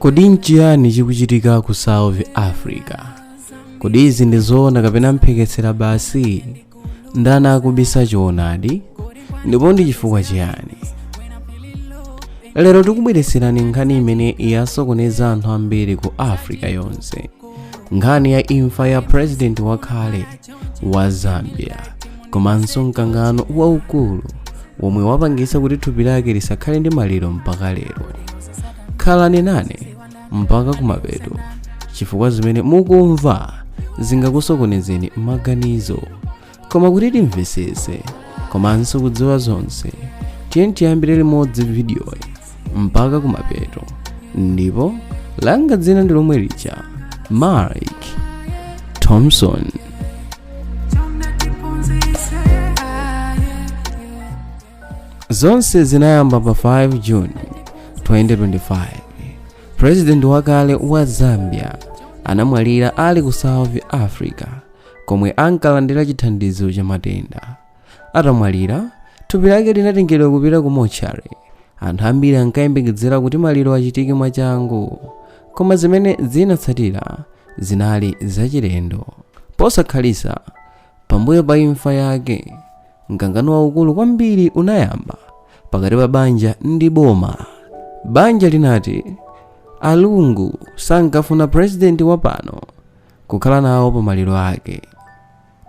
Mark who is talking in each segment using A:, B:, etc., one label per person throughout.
A: Kodi nchiyani chikuchitika ku South Africa? Kodi izi ndi zoona kapena mphekesera basi? Ndani akubisa choonadi? Ndipo ndi chifukwa chiyani? Lero tikubweretserani nkhani imene yasokoneza anthu ambiri ku Africa yonse. Nkhani ya imfa ya president wakale wa Zambia komanso mkangano waukulu womwe wapangitsa kuti thupi lake lisakhale ndi maliro mpaka lero. Khalani nane mpaka kumapeto, chifukwa zimene mukumva zingakusokonezeni maganizo. Koma kuti timvetsetse komanso kudziwa zonse, tiyeni tiyambire limodzi vidiyoyi mpaka kumapeto. Ndipo langa dzina ndi lomwe lija, Mike Thompson. Zonse zinayamba pa 5 June 2025. President wakale wa Zambia anamwalira ali ku South Africa komwe ankalandira chithandizo cha matenda. Atamwalira, thupi lake linatengedwa kupita ku mochari. Anthu ambiri ankayembekezera kuti maliro achitike mwachangu, koma zimene zinatsatira zinali zachilendo. Posakhalitsa pambuyo pa imfa yake, mkangano waukulu kwambiri unayamba pakati pa banja ndi boma. Banja linati a Lungu sankafuna president wapano kukhala nawo pa maliro ake,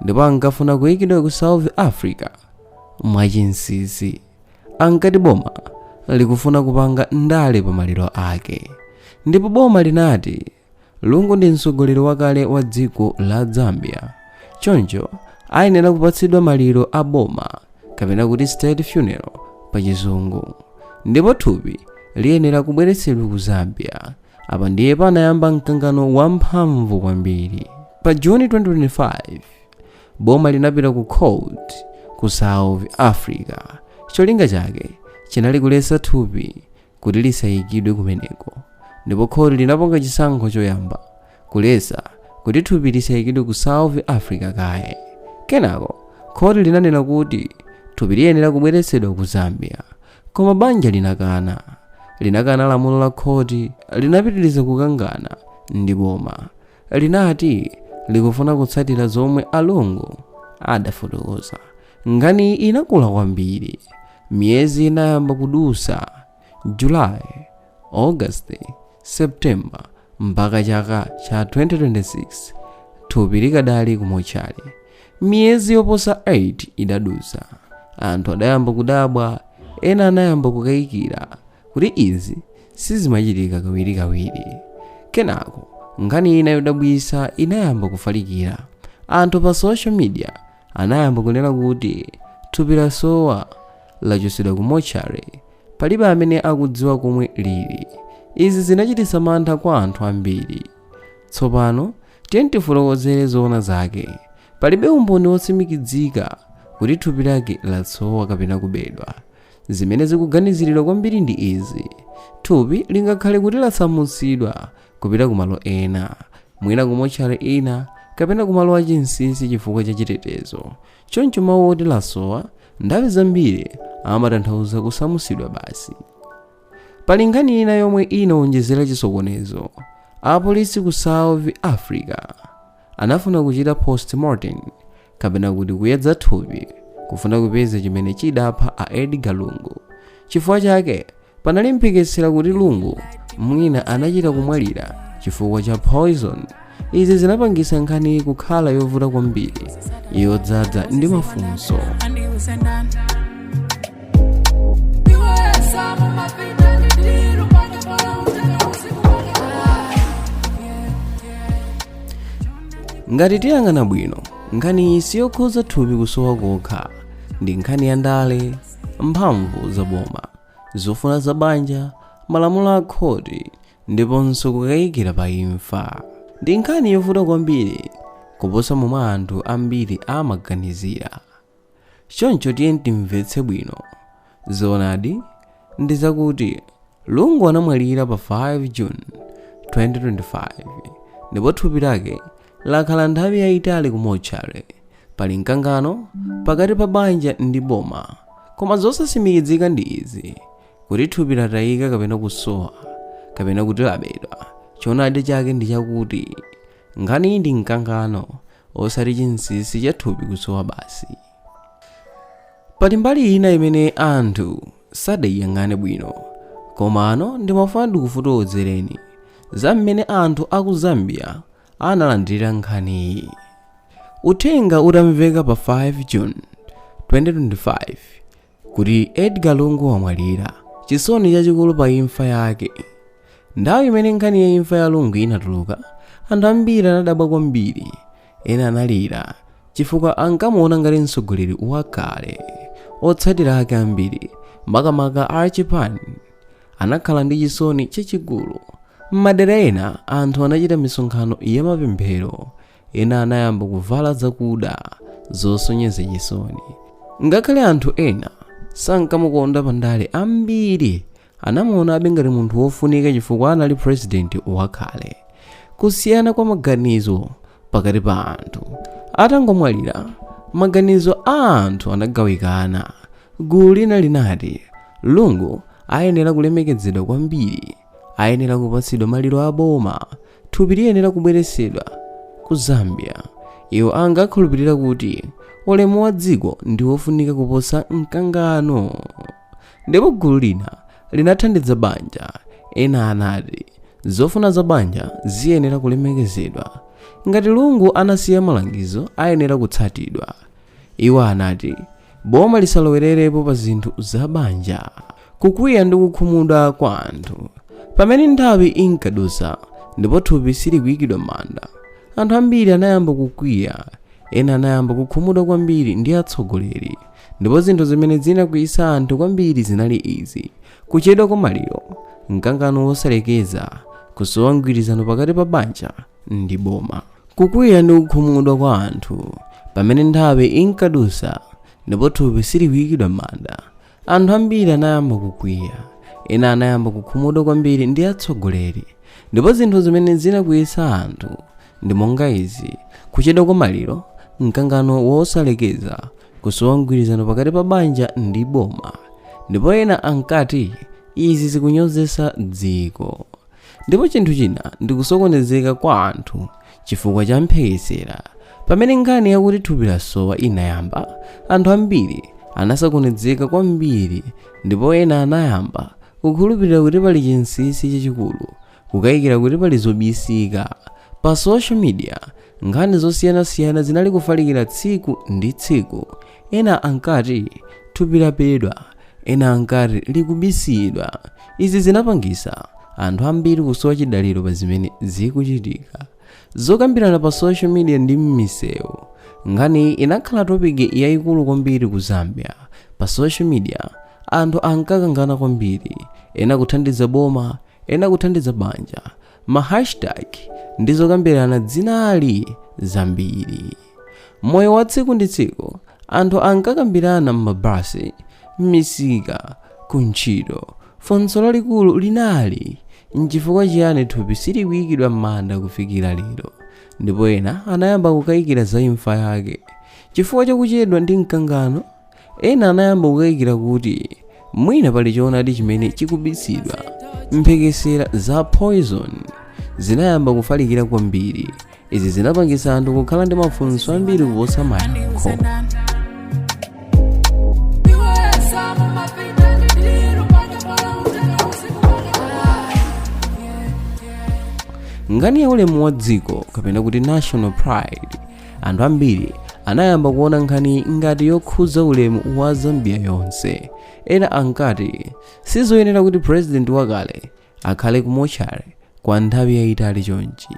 A: ndipo ankafuna kuyikidwa ku South Africa mwachinsinsi. Ankati boma likufuna kupanga ndale pa maliro ake, ndipo boma linati Lungu ndi mtsogoleri wakale wa dziko la Zambia, choncho ayenera kupatsidwa maliro a boma, kapena kuti state funeral pa Chizungu, ndipo thupi liyenera kubweretsedwa ku Zambia. Apa ndiye panayamba mkangano wamphamvu kwambiri. Pa June 2025, boma linapita ku court ku South Africa. Cholinga chake chinali kuletsa thupi kuti lisayikidwe kumeneko, ndipo khoti linapanga chisankho choyamba, kuletsa kuti thupi lisayikidwe ku South Africa kaye. Kenako khoti linanena kuti thupi liyenera kubweretsedwa ku Zambia, koma banja linakana. Linakana lamulo la khoti, linapitiriza kukangana ndi boma. Linati likufuna kutsatira zomwe a Lungu adafotokoza. Nkhani inakula kwambiri. Miyezi inayamba kudusa, July, August, September, mpaka chaka cha 2026 thupi likadali ku mochari. Miyezi yoposa 8 idadusa. Anthu adayamba kudabwa, ena anayamba kukayikira kuti izi sizimachitika kawirikawiri. Kenako nkhani ina yodabwitsa inayamba kufalikira. Anthu pa social media anayamba kunena kuti thupi lasowa, lachotsedwa ku mochari, palibe amene akudziwa komwe lili. Izi zinachititsa mantha kwa anthu ambiri. Tsopano tiyeni tifotokozere zoona zake. Palibe umboni wotsimikizika kuti thupi lake lasowa kapena kubedwa. Zimene zikuganiziridwa kwambiri ndi izi: thupi lingakhale kuti lasamutsidwa kupita kumalo ena, mwina ku mochari ina kapena kumalo achinsinsi chifukwa cha chitetezo. Choncho mawu oti lasowa nthawi zambiri amatanthauza kusamutsidwa basi. Pali nkhani ina yomwe inawonjezera chisokonezo. Apolisi ku South Africa anafuna kuchita postmortem, kapena kuti kuyeza thupi, kufuna kupeza chimene chidapha a Edgar Lungu. Chifukwa chake panali mphekesera kuti Lungu mwina anachita kumwalira chifukwa cha poison. Izi zinapangisa nkhani kukhala yovuta kwambiri, yodzadza ndi mafunso. Ngati tiyang'ana bwino, nkhani iyi siyokhuza thupi kusowa kokha. Ndi nkhani ya ndale, mphamvu za boma, zofuna za banja, malamulo a khoti, ndiponso kukayikira pa imfa. Ndi nkhani yovuta kwambiri kuposa momwe anthu ambiri amaganizira. Choncho tiyeni timvetse bwino. Zoonadi ndi zakuti Lungu anamwalira pa 5 June 2025, ndipo thupi lake lakhala nthawi yayitali ku mochari. Pali mkangano pakati pa banja ndi boma, koma zosatsimikizika ndi izi: kuti thupi latayika kapena kusowa, kapena kuti labedwa. Choonadi chake ndi chakuti nkhaniyi ndi mkangano, osati chinsinsi cha thupi kusowa basi. Pali mbali ina imene anthu sadaiyang'ane bwino, komano ndimafuna ndikufotokozereni za mmene anthu a ku Zambia analandira nkhaniyi. Uthenga utamveka pa 5 June 2025 kuti Edgar Lungu wamwalira, chisoni chachikulu pa imfa yake. Nthawi imene nkhani ya imfa ya Lungu inatuluka, anthu ambiri anadabwa kwambiri. Ena analira chifukwa ankamuona ngati mtsogoleri wakale. Otsatira ake ambiri, makamaka a chipani, anakhala ndi chisoni chachikulu. M'madera ena anthu anachita misonkhano ya mapemphero. Ena anayamba kuvala zakuda zosonyeza chisoni. Ngakhale anthu ena sankamukonda pandale, ambiri anamuonabe ngati munthu wofunika chifukwa anali purezidenti wakale. Kusiyana kwa maganizo pakati pa anthu. Atangomwalira, maganizo a anthu anagawikana. Gulu lina linati Lungu ayenera kulemekezedwa kwambiri, ayenera kupatsidwa maliro a boma, thupi liyenera kubweretsedwa ku Zambia. Iwo ankakhulupirira kuti ulemu wa dziko ndi wofunika kuposa mkangano. Ndipo gulu lina linathandiza banja. Ena anati zofuna za banja ziyenera kulemekezedwa. Ngati Lungu anasiya malangizo, ayenera kutsatidwa. Iwo anati boma lisalowererepo pa zinthu za banja. Kukwiya ndi kukhumudwa kwa anthu. Pamene nthawi inkadusa ndipo thupi silikuyikidwa m'manda, anthu ambiri anayamba kukwiya. Ena anayamba kukhumudwa kwambiri ndi atsogoleri. Ndipo zinthu zimene zinakwiyitsa anthu kwambiri zinali izi: kuchedwa kwa maliro, mkangano wosalekeza, kusowa mgwirizano pakati pa banja ndi boma. Kukwiya ndi kukhumudwa kwa anthu. Pamene nthawi inkadusa ndipo thupi silikuyikidwa m'manda, anthu ambiri anayamba kukwiya. Ena anayamba kukhumudwa kwambiri ndi atsogoleri. Ndipo zinthu zimene zinakwiyitsa anthu ndi monga izi: kuchedwa kwa maliro, mkangano wosalekeza, kusowa mgwirizano pakati pa banja ndi boma. Ndipo ena ankati izi zikunyozesa dziko. Ndipo chinthu china ndi kusokonezeka kwa anthu chifukwa cha mphekesera. Pamene nkhani yakuti thupi lasowa inayamba, anthu ambiri anasokonezeka kwambiri ndipo ena anayamba kukhulupirira kuti pali chinsinsi chachikulu, kukayikira kuti pali zobisika. Pa social media, nkhani zosiyanasiyana zinali kufalikira tsiku ndi tsiku. Ena ankati thupi labedwa, ena ankati likubisidwa. Izi zinapangisa anthu ambiri kusowa chidaliro pa zimene zikuchitika. Zokambirana pa social media ndi m'misewu. Nkhani inakhala topic yayikulu kwambiri ku Zambia. Pa social media anthu ankakangana kwambiri, ena kuthandiza boma, ena kuthandiza banja. Ma hashtag ndi zokambirana zinali zambiri. Moyo wa tsiku ndi tsiku, anthu ankakambirana m'mabasi, m'misika, kuntchito. Funso lalikulu linali, nchifukwa chiyani thupi silikuyikidwa m'manda kufikira lero? Ndipo ena anayamba kukayikira za imfa yake chifukwa chakuchedwa ndi mkangano. Ena anayamba kukayikira kuti mwina pali choonadi chimene chikubisidwa. Mphekesera za poison zinayamba kufalikira kwambiri. Izi zinapangisa anthu kukhala ndi mafunso ambiri kuposa mayankho. Nkhani ya ulemu wa dziko kapena kuti national pride, anthu ambiri anayamba kuona nkhani ngati yokhudza ulemu wa Zambia yonse. Ena ankati sizoyenera kuti president wakale akhale ku mochari kwa nthawi yayitali chonchi.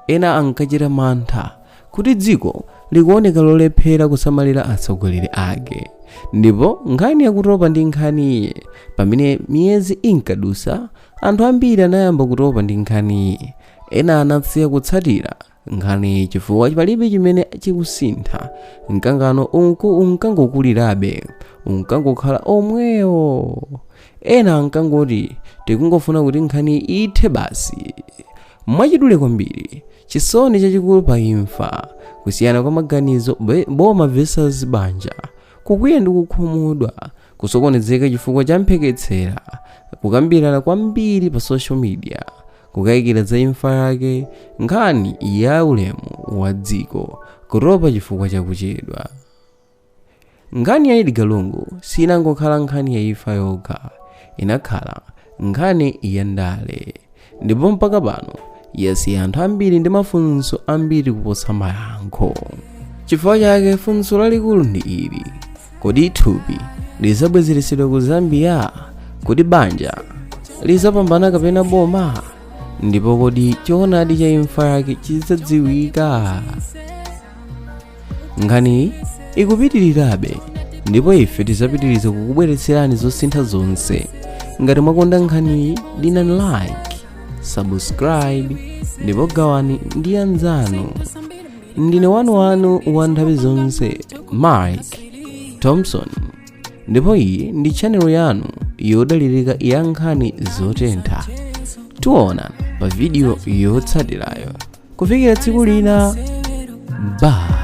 A: Ena ankachita mantha kuti dziko likuoneka lolephera kusamalira atsogoleri ake. Ndipo nkhani yakutopa ndi nkhaniyi. Pamene miyezi inkadusa, anthu ambiri anayamba kutopa ndi nkhaniyi. Ena anasiya kutsatira nkhaniyi chifukwa palibe chimene chikusintha. Mkangano unkangokulirabe, unkangokhala omwewo. Ena ankangoti tikungofuna kuti nkhani ithe basi. Mwachidule kwambiri, chisoni chachikulu pa imfa, kusiyana kwa maganizo, boma versus banja, kukwiya ndi kukhumudwa, kusokonezeka chifukwa cha mphekesera, Kukambirana kwambiri pa social media, kukayikira za imfa yake, nkhani ya ulemu wa dziko, kutopa chifukwa chakuchedwa. Nkhani ya Edgar Lungu sinangokhala nkhani ya imfa yokha, inakhala nkhani ya ndale, ndipo mpaka pano yasiya anthu ambiri ndi mafunso ambiri kuposa mayankho. Chifukwa chake funso lalikulu ndi ili: kodi thupi lizabwezeretsedwa ku Zambia? Kodi banja lizapambana kapena boma? Ndipo kodi choonadi cha imfa yake chidzadziwika? Nkhaniyi ikupitirirabe, ndipo ife tizapitiriza kukubweretserani zosintha zonse. Ngati mwakonda nkhaniyi, dinani like, subscribe ndipo gawani ndi anzanu. Ndine wanuwanu wa nthawi zonse, Mike Thompson, ndipo iyi ndi channel yanu yodalirika ya nkhani zotentha. Tiona pa video yotsatirayo. Kufikira tsiku lina, bye.